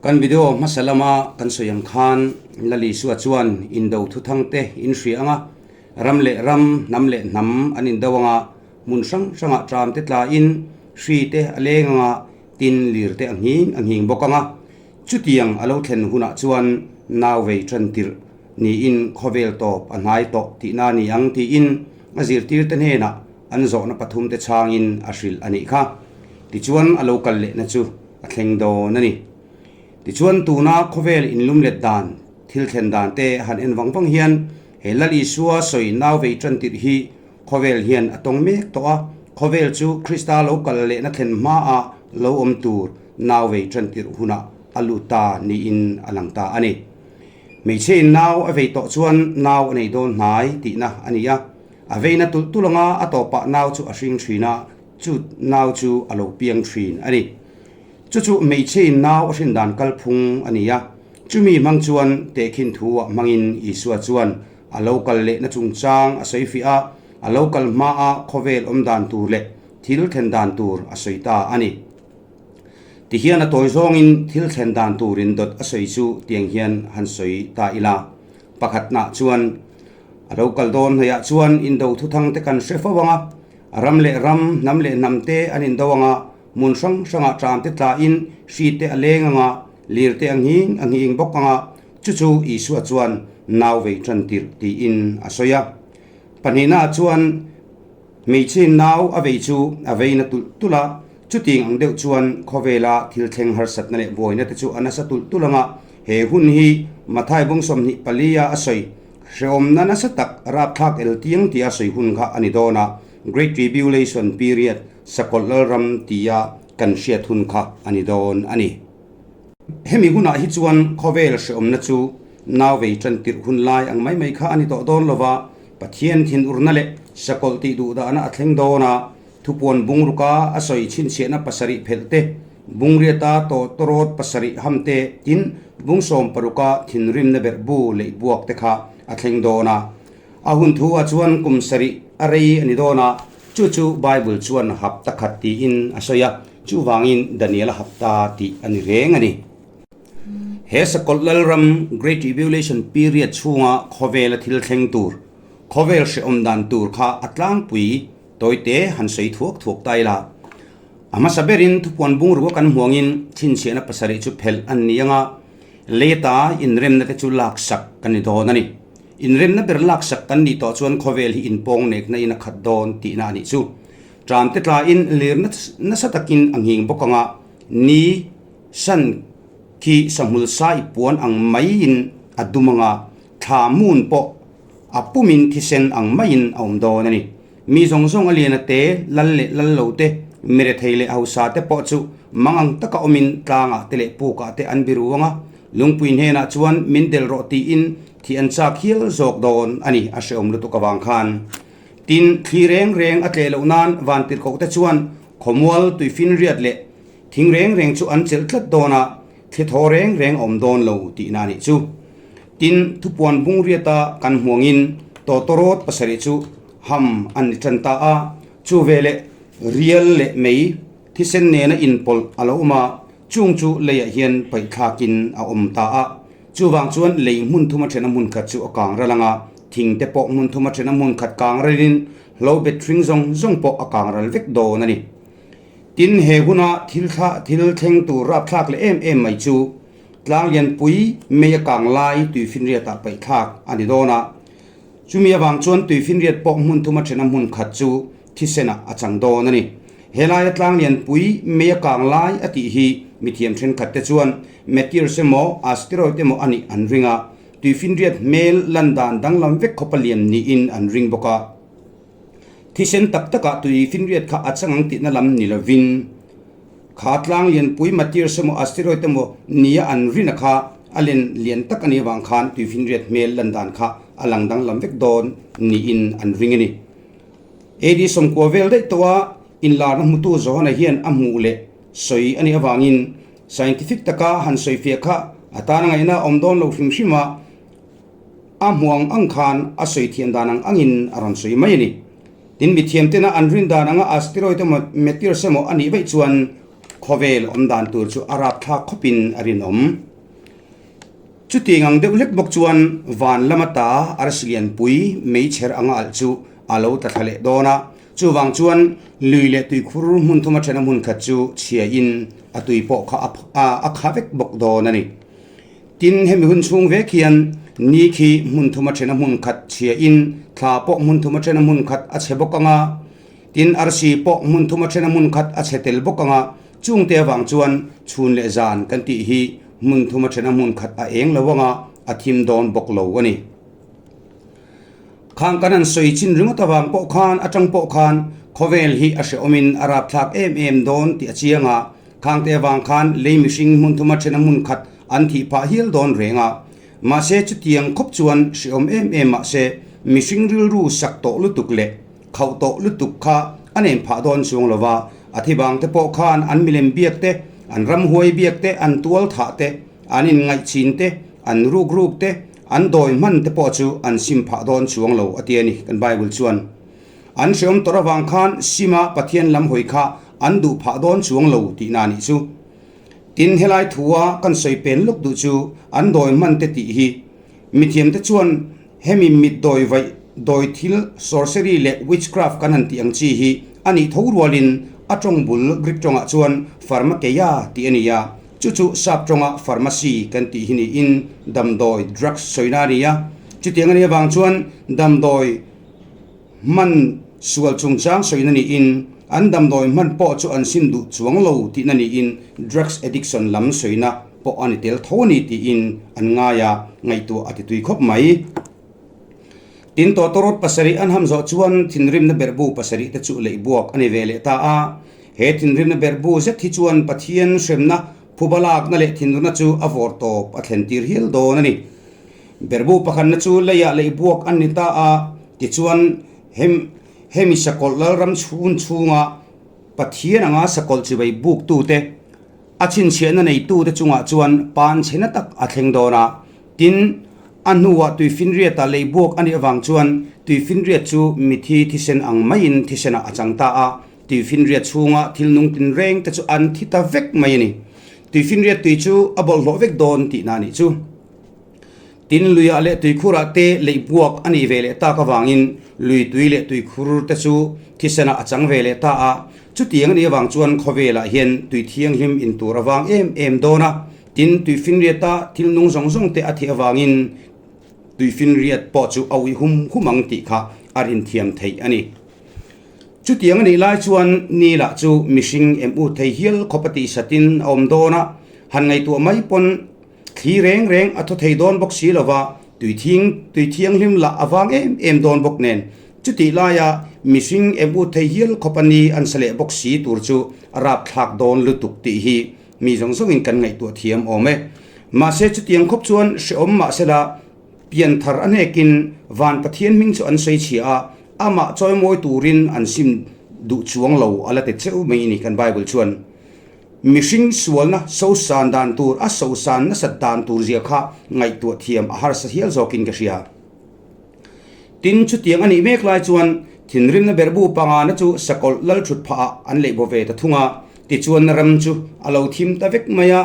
Kan video hmasa lama kan sawi ang khan Lal Isua chuan indo thuthang te in hria anga, ram leh ram, hnam leh hnam an indo anga, hmun hrang hrangah tram te tlain hri te a leng anga, tin lir te a nghing a nghing bawk anga. Chutiang a lo thlen hunah chuan nau vei tan tirh niin khawvel tawp a hnai tawh tihna a ni ang tiin a zirtirte hnenah an zawhna pathumte chhangin a hrilh a nih kha. Tichuan a lo kal lehna chu a thleng dawn a ni. Tichuan tuna khawvel inlumlet dan, thil thlen dan te han en vang vang hian he Lal Isua sawi nau vei tan tirh hi khawvel hian a tawng mek tawh a, khawvel chu Krista lo kal lehna thlen hmaah lo awm tur nau vei tan tirh hunah a lut ta niin a lang ta a ni. Hmeichhe in nau a vei tawh chuan nau a nei dawn hnai tihna a ni a, a veina tulh tulh anga a tawpah nau chu a hring thin a, chu nau chu a lo piang thin a ni. Chu chu hmeichhe in nau a hrin dan kalphung a ni a, chumi hmang chuan tehkhin thu-ah hmangin Isua chuan a lo kal lehna chungchang a sawi fiah a, a lo kal hmaa khawvel awm dan tur leh thil thlen dan tur a sawi ta a ni. Tihian a tawi zawngin thil thlen dan turin dawt a sawi chu tiang hian han sawi ta ila. Pakhatnah chuan, a lo kal dawn hnaihah chuan indo thuthang te kan hre fo ang a, ram leh ram, hnam leh hnam te an indo ang a, hmun hrang hrangah ṭam te tlain hri te a leng ang a, lir te a nghing a nghing bawk ang a, chu chu Isua chuan nau vei ṭan tirh tiin a sawi a. Pahnihnaah chuan. Hmeichhe nau a vei chu a vei na tulh tulh a, chutiang ang deuh chuan khawvela thil thleng harsatna leh buaina te chu a nasa tulh tulh ang a, he hun hi Mathai bawng 24 a a sawi hrehawmna nasa tak rapthlak el tiang tia sawi hun kha a ni dawn a, Great Tribulation period, Sakawlh Lalram tia kan hriat hun kha a ni dawn a ni. Hemi hunah hi chuan khawvel hrehawmna chu nau vei tan tirh hun lai ang mai mai kha a ni tawh dawn lo va, Pathian thinurna leh sakawlh tih duhdahna a thleng dawn a, thupuan bungruka a sawi chhinchhiahna pasarih phelh te, bungriata tawtawrawt pasarih ham te tin bung sawmparuka thinrimna berh bu leih buak te kha a thleng dawn a. A hun thu ah chuan kum sarih a rei a ni dawn a, chu chu Bible chuan hapta khat tiin a sawi a, chuvangin Daniela hapta tih a ni reng a ni. He Sakawlh Lalram, Great Tribulation period, chhunga khawvela thil thleng tur, khawvel hrehawm dan tur kha a tlangpui tawite han sawi thuak thuak ta ila. A hmasa berin thupuan bungrua kan hmuangin chhinchhiahna pasarih chu phelh an ni anga, leta inremna te chu laksak kan ni dawn a ni. Inremna ber laksak kan nih tawh chuan khawvel hi inpawng nekna in a khat dawn tihna a nih chu. Tramte tlain lir nasa takin a nghing bawk anga, ni, San khi sahmul sa i puan ang maiin a dum anga, thla mun pawh a pumin thisen ang maiin a awm dawn a ni. Mi zawng zawng a lian a te, lal leh lal lo te, mirethei leh hausa te pawh chu mangang taka awmin tlangah te leh pukah te an biru anga, lungpui hnenah chuan min del rawh tiin thi an chak hial zawk dawn a ni a hreawm lutuk avang khan. Tin, thli reng reng a tleh loh nan vantirhkoh te chuan khawmual tuifinriat leh Thing reng reng chu an chelh tlat dawn a, thli thaw reng reng a awm dawn lo tihna a nih chu. Tin, thupuan bungriata kan hmuangin tawtawrawt pasarih chu ham an ni tan ta a, chu veleh rial leh mei thisen nena inpawlh a lo awm a, chung chu leiah hian paihthlakin a awm ta a. Chuvang chuan lei hmun thuma thena hmun khat chu a kang ral ang a, thing te pawh hmun thuma thena hmun khat kang ralin hlo bet hring zawng zawng pawh a kang ral vek dawn a ni. Tin, he huna thil thla thil thleng tur rapthlak leh em em mai chu tlang lianpui mei a kang lai tuifinriatah paihthlak a ni dawn a. Chumi avang chuan tuifinriat pawh hmun thuma thena hmun khat chu thisenah a chang dawn a ni. He laia tlang lianpui mei a kang lai a tih hi mithiam thenkhatte chuan meteors emaw asteroid emaw a nih an ring a, tuifinriat hmel lan dan danglam vek khawpa lian niin an ring bawk a. Thisen tak takah tui finriat kha a chang ang tihna lam ni lovin, kha tlang lianpui mateers emaw asteroid emaw nia an rina kha a len lian tak a nih avang khan tui finriat hmel lan dan kha a lang danglam vek dawn niin an ring a ni. AD 90 vel daih tawha inlarna hmutu Johana hian a hmuh leh sawi a nih avangin scientific taka han sawifiah kha a tana ngaihna a awm dawn lo hrim hrim a, A hmuh ang ang khan a sawi thiam dan ang angin a rawn sawi mai a ni. Tin, mithiam tena an rin dan anga asteroid emaw meteors emaw a nih vaih chuan Khawvel awm dan tur chu a rapthlak khawpin a rinawm. Chutiang ang deuh hlek bawk chuan van lama ta arsi lianpui meichher anga alh chu a lo tla thla leh dawn a. Chuvang chuan lui leh tuikhur hmun thuma thena hmun khat chu chhiain a tui pawh kha a kha vek bawk dawn a ni. Tin, hemi hun chhung vek hian ni khi hmun thuma thena hmun khat chhiain thla pawh hmun thuma thena hmun khat a chhe bawk ang a. Tin, arsi pawh hmun thuma thena hmun khat a chhe tel bawk ang a. Chungte avang chuan chhun leh zan kan tih hi hmun thuma thena hmun khat a eng lo ang a, a thim dawn bawk lo a ni. Khang kan han sawi chin ringawt avang pawh khan atang pawh khan khawvel hi a hrehawmin a rapthlak em em dawn tih a chiang a, khangte avang khan lei mihring hmun thuma thena hmun khat an thih phah hial dawn reng a. Mahse chutiang khawp chuan hrehawm em em mahse mihring rilru sak tawh lutuk leh khauh tawh lutuk kha a nem phah dawn chuang lo va, a thi bang te pawh khan an milem biak te, an ramhuai biak te, an tual thah te, an inngaihchin te, an ruk ruk te, An dawi hman te pawh chu an sim phah dawn chuang lo a ti a ni kan Bible chuan. An hreawm tawrh avang khan sima Pathian lam hawi kha an duh phah dawn chuang lo tihna a nih chu. Tin, helai thua kan sawi pen lawk duh chu an dawi hman te tih hi mithiam te chuan hemi mit dawi vaih dawi thil sorcery leh witchcraft kan han tih ang chi hi a nih tho rualin a tawng bul Greek tawngah chuan pharmakeia tih a ni a. Chu chu sap tawnga pharmacy kan tih hi niin damdawi, drugs, sawina a ni a. Chutiang a nih avang chuan damdawi hman sual chungchang sawina niin an damdawi hman pawh chu an sim duh chuang lo tihna niin drugs addiction lam sawina pawh a ni tel tho a ni tiin an ngai a, ngaihtuah a ti tui khawp mai. Tin, tawtawrawt pasarih an ham zawh chuan thinrimna berhbu pasarih te chu leih buak a ni ve leh ta a. He thinrimna berhbu zet hi chuan Pathian hremna, phuba lakna leh thinruna chu a vawr tawp a thlen tir hial dawn a ni. Berhbu pakhatna chu leiah leih buak an ni ta a, tichuan hem hemi sakawlh lalram chhun chhunga Pathian anga sakawlh chibai buktute, A chhinchhiahna neitute chungah chuan pan chhe na tak a thleng dawn a, tin, a hnuah tuifinriata lei buak a nih avang chuan tuifinriat chu mithi thisen ang maiin thisenah a chang ta a, tuifinriat chhunga thil nung tinreng te chu an thi ta vek mai a ni. Tuifinriat tui chu a bawlhhlawh vek dawn tihna a nih chu. Tin, luiah leh tuikhurah te leih buak a nih ve leh tak avangin lui tui leh tuikhur te chu thisenah a chang ve leh ta a. Chutiang a nih avang chuan khawvelah hian tui thianghlim in tur avang em em dawn a. Tin, tuifinriata thil nung zawng zawng te a thih avangin tuifinriat pawh chu a uih hum hum ang tih kha a rinthiam theih a ni. Chutiang a nih lai chuan ni lah chu mihring em ut thei hial khawp a tihsatin a awm dawn a, han ngaihtuah mai pawn Thli reng reng a thaw thei dawn bawk si lova, tui thing, tui thianghlim lah a vang em em dawn bawk nen. Chutih laia mihring em ut thei hial khawp a ni an sa leh bawk si tur chu a rapthlak dawn lutuk tih hi mi zawng zawngin kan ngaihtuah thiam awm e. Mahse chutiang khawp chuan hrehawm mahsela pian thar a hnekin van Pathian hming chu an sawi chhia a, amah chawimawi turin an sim duh chuang lo a la ti cheu mai ni kan Bible chuan. Mihring sualna sosan dan tur a sosan nasat dan tur zia kha ngaihtuah thiam a harsa hial zawkin ka hria. Tin, chutiang a nih mek lai chuan thinrimna berhbu pangana chu sakawlh lal thut phah ah an leih baw ve ta thung a, tichuan ram chu a lo thim ta vek mai a.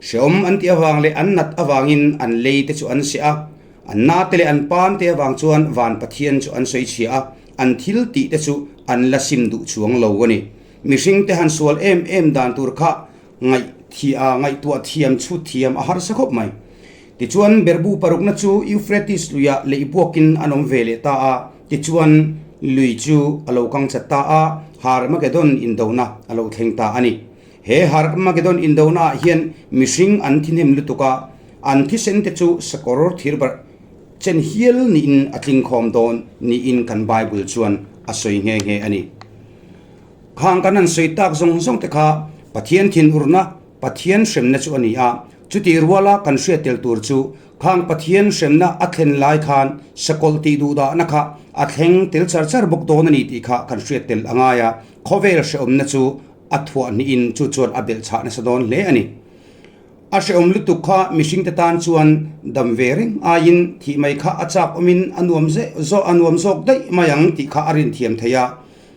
Hreawm an tih avang leh an nat avangin an lei te chu an seh a, an na te leh an pan te avang chuan van Pathian chu an sawi chhia a, an thil tih te chu an la sim duh chuang lo a ni. Mihring te han sual em em dan tur kha ngaihtuah thiam chhut thiam a harsa khawp mai. Tichuan berhbu parukna chu Euphrates luiah leih buakin an awm ve leh ta a, tichuan lui chu a lo kang chat ta a, Harmagedon indona a lo thleng ta a ni. He Harmagedon indona ah hian mihring an thihnem lutuk a, an thisen te chu sakawr thirbarh chen hial niin a tling khawm dawn niin kan Bible chuan a sawi nghe nghe a ni. Khang kan han sawi tak zawng zawng te kha Pathian thinurna, Pathian hremna chu a ni a. Chutih ruala kan hriat tel tur chu khang Pathian hremna a thlen lai khan sakawlh tih duhdahna kha a thleng tel char char bawk dawn a ni tih kha kan hriat tel a ngai a. Khawvel hrehawmna chu a thuah hnihin chu chuan a belhchhah nasa dawn hle a ni. A hrehawm lutuk kha mihringte tan chuan dam ve reng aiin thih mai kha a chak awmin a nuam zawk a nuam zawk daih mai ang tih kha a rinthiam thei a.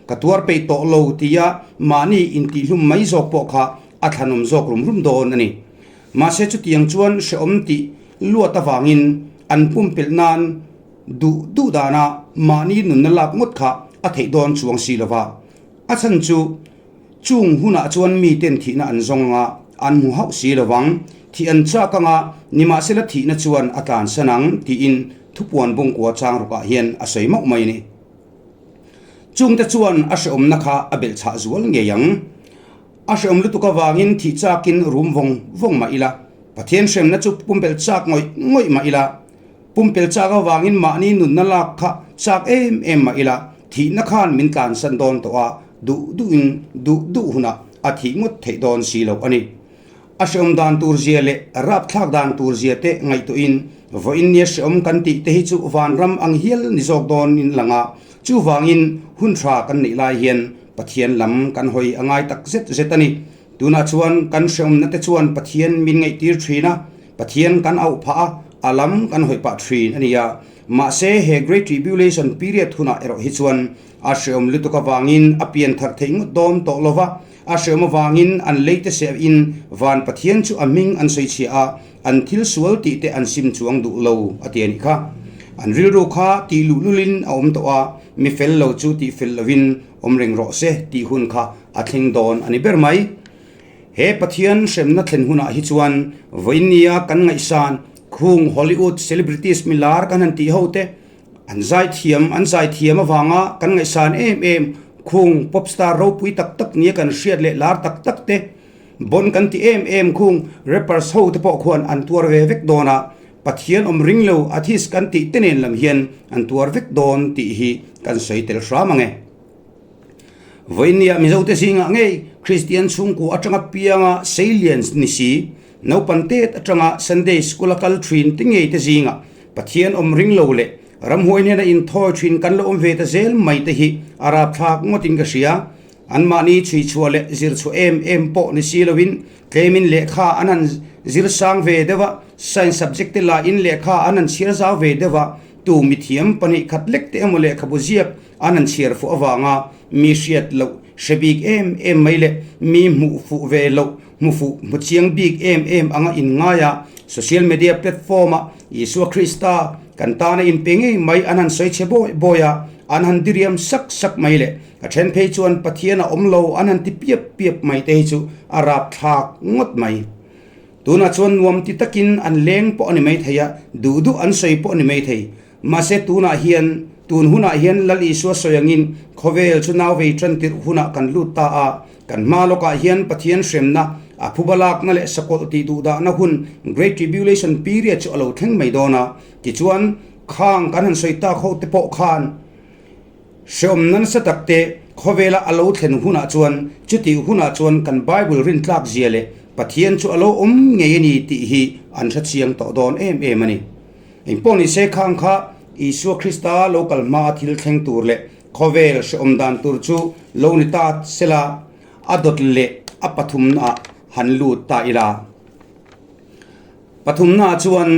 Ka tuar peih tawh lo tia mahni intihhlum mai zawk pawh kha a thlanawm zawk rum rum dawn a ni. Mahse chutiang chuan hrehawm tih luat avangin an pumpelh nan duh duh dana mahni nunna lak ngawt kha a theih dawn chuang si lova. A chhan chu chung hunah chuan miten thihna an zawng anga an hmu hauh si lovang, thih an chak anga nimahsela thihna chuan a tlansan ang tiin thupuan bungkua chang rukah hian a sawi mauh mai a ni. Chungte chuan a hrehawmna kha a belhchhah zual ngei ang. A hrehawm lutuk avangin thih chakin rum vawng vawng mah ila, Pathian hremna chu pumpelh chak ngawih ngawih mah ila, pumpelh chak avangin mahni nunna lak kha chak em em mah ila, thihna khan min tlansan dawn tawh a, duh duhin duh duh hunah a thih ngawt theih dawn si loh a ni. A hrehawm dan tur zia leh rapthlak dan tur zia te ngaihtuahin vawiin nia hrehawm kan tih te hi chu vanram ang hial ni zawk dawnin lang a, chuvangin hun tha kan neih lai hian Pathian lam kan hawi a ngai tak zet zet a ni. Tunah chuan kan hrehawmna te chuan Pathian min ngaihtir thin a, Pathian kan auh phah a, a lam kan hawi pah thin a ni a. Mahse he Great Tribulation period hunah erawh hi chuan a hrehawm lutuk avangin a pian thar theih ngawt dawn tawh lo va, A hreawm avangin an leite sehin van Pathian chu a hming an sawi chhia a, an thil sual tih te an sim chuang duh lo a ti a nih kha. An rilru kha tih luhlulin a awm tawh a, mi fel lo chu tih fel lovin awm reng rawh se tih hun kha a thleng dawn a ni ber mai. He Pathian hremna thlen hunah hi chuan vawiinnia kan ngaihsan khung Hollywood celebrities milar kan han tih ho te, An zaithiam an zaithiam avanga kan ngaihsan em em khung pop star ropui tak tak nia kan hriat leh lar tak tak te bon kan ti em em khung rappers ho te pawh khuan an tuar ve vek dawn a, Pathian awm ring lo atheist kan tih te nen lam hian an tuar vek dawn tih hi kan sawi tel hram ang e. Vawiinniah Mizote zingah ngei Kristian chhungkua atanga pianga seilian ni si, Naupan tet atanga Sunday School a kal thin te ngei te zingah Pathian awm ring lo leh ramhuai hnena inthawi thin kan la awm ve ta zel mai te hi a rapthlak ngawtin ka hria. Anmahni chhuichhuah leh zirchhuah em em pawh ni si loin tlemin lehkha an han zir sang ve deuh a, Science subject te lahin lehkha an han chhiar zau ve deuh a, tu mithiam 2 khat lek te emaw lehkhabu ziak an han chhiar fuh avanga mi hriat loh hre bik em em mai leh mi hmuh fuh ve loh Hmu fuh hmu chiang bik em em anga inngai a, social media platform a Isua Krista kan tana inpe ngei mai an han sawi chhe bawi bawi a, an han diriam sak sak mai leh a then phei chuan Pathian a awm lo an han ti piap piap mai te hi chu a rapthlak ngawt mai. Tunah chuan nuam ti takin an leng pawh a ni mai thei a, duh duh an sawi pawh a ni mai thei. Mahse tunah hian, tun hunah hian Lal Isua sawi angin khawvel chu nau vei tan tirh hunah kan lut ta a, kan hma lawkah hian Pathian hremna, a phuba lakna leh sakawlh tih duhdahna hun, Great Tribulation period chu a lo thleng mai dawn a. Tichuan, khang kan han sawi tak ho te pawh khan hreawmna nasa tak te khawvela a lo thlen hunah chuan chutih hunah chuan kan Bible rintlak zia leh Pathian chu a lo awm ngei a ni tih hi an hrechiang tawh dawn em em a ni. Engpawh ni se khang kha Isua Krista lo kal hma a thil thleng tur leh khawvel hrehawm dan tur chu lo ni ta sela a dawt leh a pathumnaah han lut ta ila. Pathumnaah chuan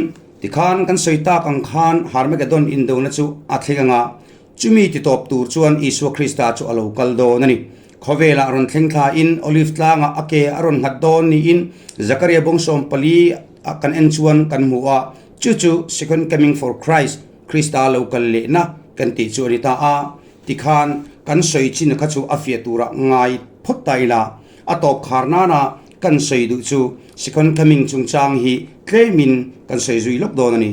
tikhan kan sawi tak ang khan Harmagedon indona chu a thleng anga Chumi titawp tur chuan Isua Krista chu a lo kal dawn a ni. Khawvelah rawn thleng thlain Olive tlangah a ke a rawn nghat dawn niin Zakaria bawng 14 a kan en chuan kan hmu a, chu chu Second Coming for Christ, Krista lo kal lehna kan tih chu a ni ta a. Tikhan kan sawi chin kha chu a fiah turah ngai phawt ta ila, a tawp khar nana kan sawi duh chu Second Coming chungchang hi tlemin kan sawi zui lawk dawn a ni.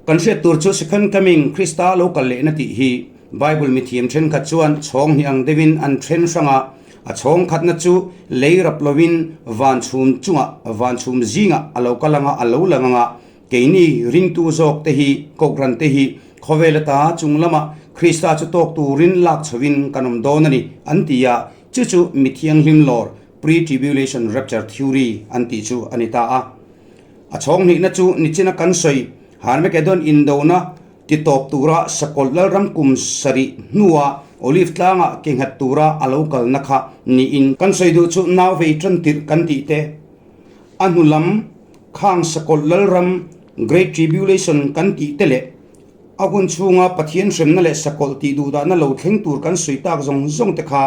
Kan hriat tur chu Second Coming, Krista lo kal lehna tih hi Bible mithiam thenkhat chuan chhawng hnih ang deuhin an then hrang a, a chhawng khatna chu lei rap lovin van chhum chungah, van chhum zingah a lo kal anga a lo lang anga, keini ringtu zawk te hi, Kohhran te hi khawvel ata chung lamah Krista chu tawk turin lak chhovin kan awm dawn a ni an ti a, chu chu mithianghlim lawr, Pre-tribulation Rapture Theory, an tih chu a ni ta a. A chhawng hnihna chu nichina kan sawi Harmagedon indona titawp tura Sakawlh Lalram kum 7 hnua Olive tlanga ke nghat tura a lo kalna kha niin kan sawi duh chu nau vei tan tirh kan tih te a hnu lam khang Sakawlh Lalram Great Tribulation kan tih te leh a hun chhunga Pathian hremna leh Sakawlh tih duhdahna lo thleng tur kan sawi tak zawng zawng te kha.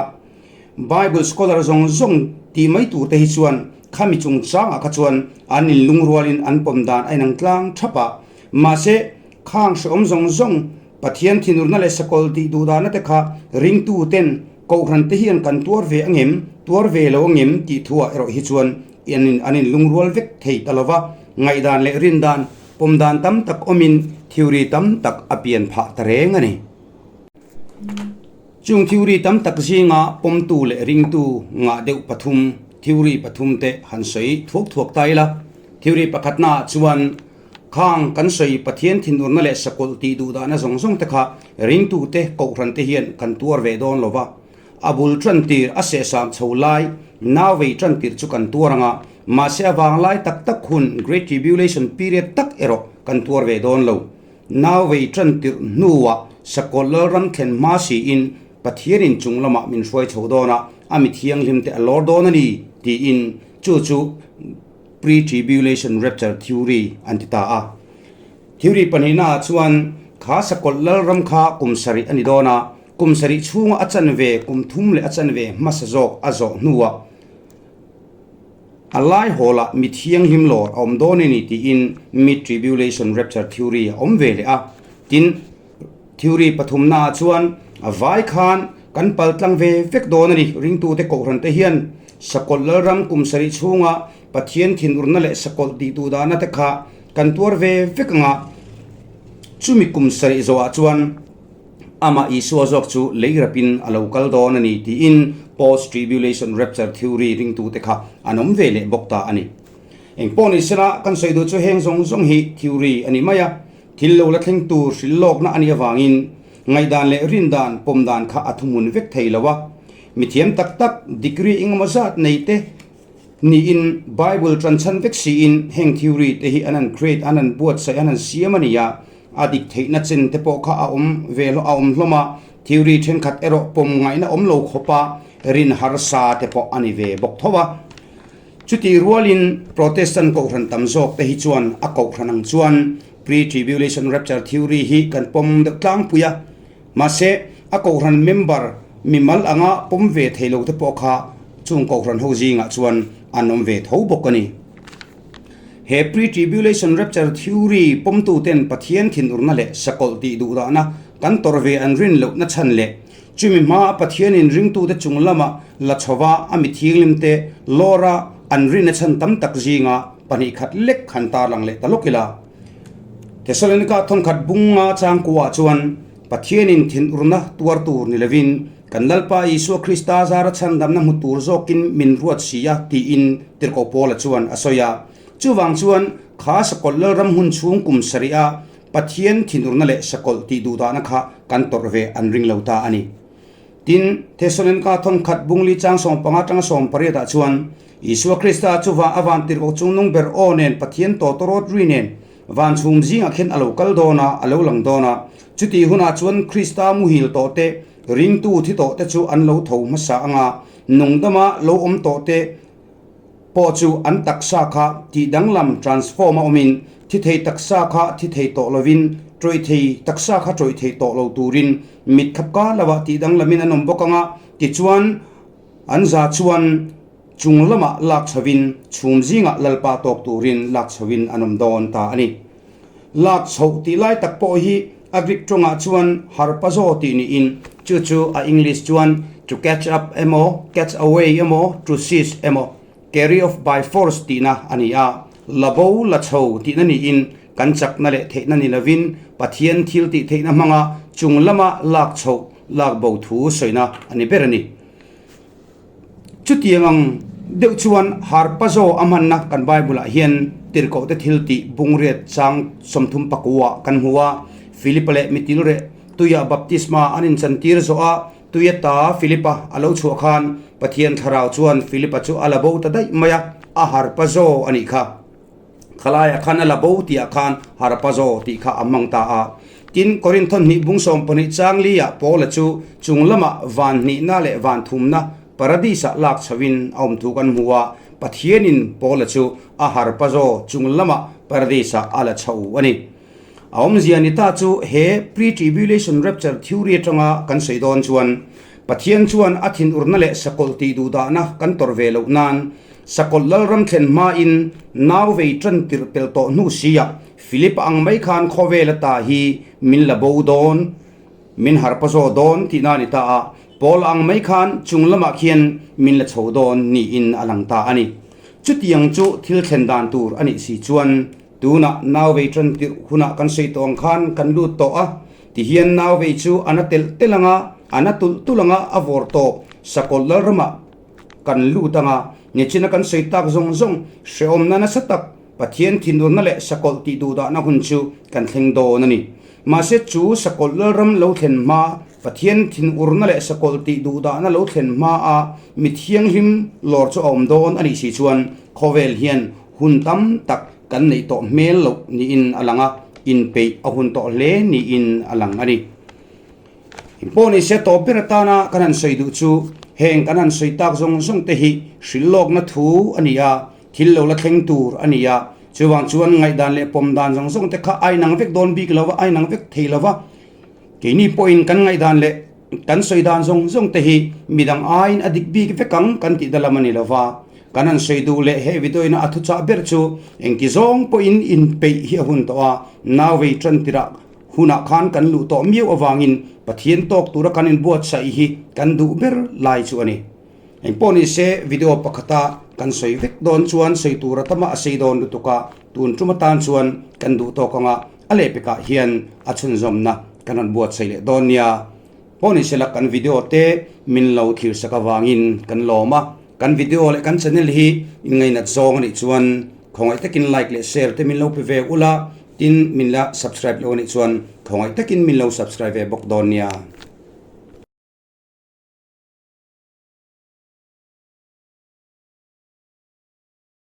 Bible scholar zawng zawng tih mai tur te hi chuan khami chungchangah kha chuan an inlungrualin an pawm dan a inang tlang thap a. Mahse, khang hrehawm zawng zawng Pathian thinurna leh sakawl tih duh dahna te kha ringtu ten Kohhran te hian kan tuar ve angem, tuar ve lo angem tih thuah erawh hi chuan an inlungrual vek thei ta lova, ngaihdan leh rindan, pawmdan tam tak awmin theory tam tak a pian phah ta reng a ni. Chung theory tam tak zinga pawmtu leh ringtu ngah deuh pathum, theory pathum te han sawi thuak thuak ta ila. Theory pakhatnaah chuan khang kan sawi Pathian thinurna leh sakawlh tih duh dahna zawng zawng te kha ringtute kohhran te hian kan tuar ve dawn lova, a bul tantir a sehsam chho lai nau vei tantir chu kan tuar anga, mahse a vang lai tak tak hun Great Tribulation period tak erawh kan tuar ve dawn lo. Nau vei tantir hnuah sakawlh lalram thlen hma siin Pathianin chung lamah min hruai chho dawn a, a mi thianghlim te a lawr dawn a ni tiin chu chu Pre-tribulation rapture theory an ti ta a. Theory pahnihnaah chuan kha sakawlh lalram kha kum sarih a ni dawn a, kum sarih chhunga a chanve kum thum leh a chanve hmasa zawk a zawh hnuah a lai hawlah mi thianghlim lawr a awm dawn a ni tiin mid-tribulation rapture theory a awm ve leh a. Tin, Theory pathumnaah chuan a vai khan kan pal tlang ve vek dawn a ni. Ringtute kohhrante hian sakawlh lalram kum sarih chhunga Pathian thinurna leh sakawlh tih duh dahna te kha kan tuar ve vek ang a. Chumi kum sarih zawhah chuan amah Isua zawk chu lei rapin a lo kal dawn a ni tiin Post-Tribulation Rapture Theory ringtute kha an awm ve leh bawk ta a ni. Engpawh ni sela kan sawi duh chu heng zawng zawng hi theory a ni mai a. Thil lo la thleng tur hrilh lawkna a nih avangin ngaihdan leh rindan pawm dan kha a thuhmun vek thei lo a. Mithiam tak tak degree engemaw zat nei te niin Bible tanchhan vek siin heng theory te hi an han create, an han buatsaih, an han siam a ni a. A dik theihna chen te pawh kha a awm ve a awm hlawm a, theory thenkhat erawh pawm ngaihna awm lo khawpa rin harsa te pawh a ni ve bawk tho a. Chutih rualin Protestant kohhran tam zawk te hi chuan a kohhran ang chuan Pre-tribulation Rapture Theory hi kan pawm deuh tlangpui a, mahse a kohhran member mimal anga pawm ve thei lo te pawh kha chung kohhran ho zingah chuan an awm ve tho bawk a ni. He Pre-tribulation Rapture Theory pawmtu ten Pathian thinurna leh sakawlh tih duhdahna kan tawrh ve an rin lohna chhan leh Chumi hmaa Pathianin ringtute chung lama la chhova a mi thianghlimte lawra an rinna chhan tam tak zinga pahnih khat lek han tarlang leh ta lawk ila. Thesalonika thawnkhat bunga changkuaah chuan Pathianin thinurna tuar tur ni lovin kan Lalpa Isua Krista zara chhandamna hmu tur zawkin min ruat si a tiin Tirhkoh Paula chuan a sawi a. Chuvang chuan kha sakawlh lalram hun chhung kum sarih a Pathian thinurna leh sakawlh tih duhdahna kha kan tawrh ve an ring lo ta a ni. Tin, Thesalonika thawnkhat bungli chang 15 atanga 18 ah chuan, Isua Krista chu va a van tirhkoh chungnung ber aw nen Pathian tawtawrawt ri nen van chhum zingah khian a lo kal dawn a, a lo lang dawn a. Chutih hunah chuan Krista muhil tawh te, ringtu thi tawh te chu an lo tho hmasa anga nungdama lo awm tawh te, pawh chu an taksa kha tih danglam, transform, a awmin, thi thei taksa kha thi thei tawh lovin, tawih thei taksa kha tawih thei tawh lo turin mit khap kar lovah tih danglamin an awm bawk ang a, tichuan an za chuan chung lamah lak chhovin chhum zingah Lalpa tawk turin lak chhovin an awm dawn ta a ni. Lak chhoh tih lai tak pawh hi a Greek tawngah chuan harpazo tih niin chu chu a English chuan to catch up emaw, catch away emaw, to seize emaw, carry off by force tihna a ni a. La bo, la chho tihna niin kan chakna leh theihna ni lovin Pathian thil tih theihna hmanga chung lama lak chhoh, lak bo thu sawina a ni ber a ni. Chutiang ang deuh chuan Harpazo a hmanna kan Bible-ah hian tirhkohte thil tih bungriat chang 39 kan hmu a. Philipa leh mitilreh tuia baptisma an inchantir zawh a, tuia ta Philipa a lo chhuah khan Pathian thlarau chuan Philipa chu a la bo ta daih mai a, a Harpazo a nih kha. Khalaiah khan a la bo tihah khan Harpazo tih kha a hmang ta a. Tin, Korinthon hnih bung 12 chang liah Paula chu chung lamah van hnihna leh van thumna Paradis-ah lak chhoin a awm thu kan hmu a, Pathianin Paula chu a Harpazo chung lamah Paradis-ah a la chho a ni. A awmzia ni ta chu he Pre-Tribulation Rapture Theory atanga kan sawi dawn chuan. Pathian chuan a thinurna leh sakawlh tih duhdahna kan tawrh ve loh nan sakawlh lalram thlen hmain nau vei tan tirh pel tawh hnu sia Philip-a ang mai khan khawvel ata hi min la bo dawn, min harpa zaw dawn tihna a ni ta a, Paul-a ang mai khan chung lamah khian min la chho dawn niin a lang ta a ni. Chutiang chu thil thlen dan tur a nih si chuan tunah nau vei tan tirh hunah kan sawi tawh ang khan kan lut tawh a, tihian nau vei chu a na telh telh ang a, a na tulh tulh ang a, a vawr tawp sakawlh lalramah kan lut ang a, nichina kan sawi tak zawng zawng hrehawmna nasa tak Pathian thinurna leh sakawlh tih duhdahna hun chu kan thleng dawn a ni. Mahse chu sakawlh lalram lo thlen hma, Pathian thinurna leh sakawlh tih duhdahna lo thlen hma a mi thianghlim lawr chu a awm dawn a nih si chuan khawvel hian hun tam tak kan neih tawh hmel loh niin a lang a, inpeih a hun tawh hle niin a lang a ni. Engpawh ni se tawp ber atana kan han sawi duh chu heng kan han sawi tak zawng zawng te hi hrilh lawkna thu a ni a, thil lo la thleng tur a ni a. Chuvang chuan ngaihdan leh pawm dan zawng zawng te kha a inang vek dawn bik lo va, a inang vek thei lo va. Keini pawhin kan ngaihdan leh kan sawi dan zawng zawng te hi midang aiin a dik bik vek ang kan tih dalam a ni lo va. Kan han sawi duh leh he video ina a thuchah ber chu engti zawng pawhin inpeih hi a hun tawh a, nau vei tan tirah Hunah khan kan luh tawh miau avangin Pathian tawk tura kan inbuatsaih hi kan duh ber lai chu a ni. Engpawh ni se video pakhata kan sawi vek dawn chuan sawi tura tama a sei dawn lutuk a, tun tum atan chuan kan duh tawk anga a lehpekah hian a chhunzawmna kan rawn buatsaih leh dawn nia. Pawh ni sela kan video te min lo thirsak avangin kan lawm a, kan video leh kan channel hi in ngainat zawng a nih chuan khawngaih takin like leh share te min lo pe ve ula, tin min la subscribe lo a nih chuan khawngaih takin min lo subscribe ve bawk dawn nia.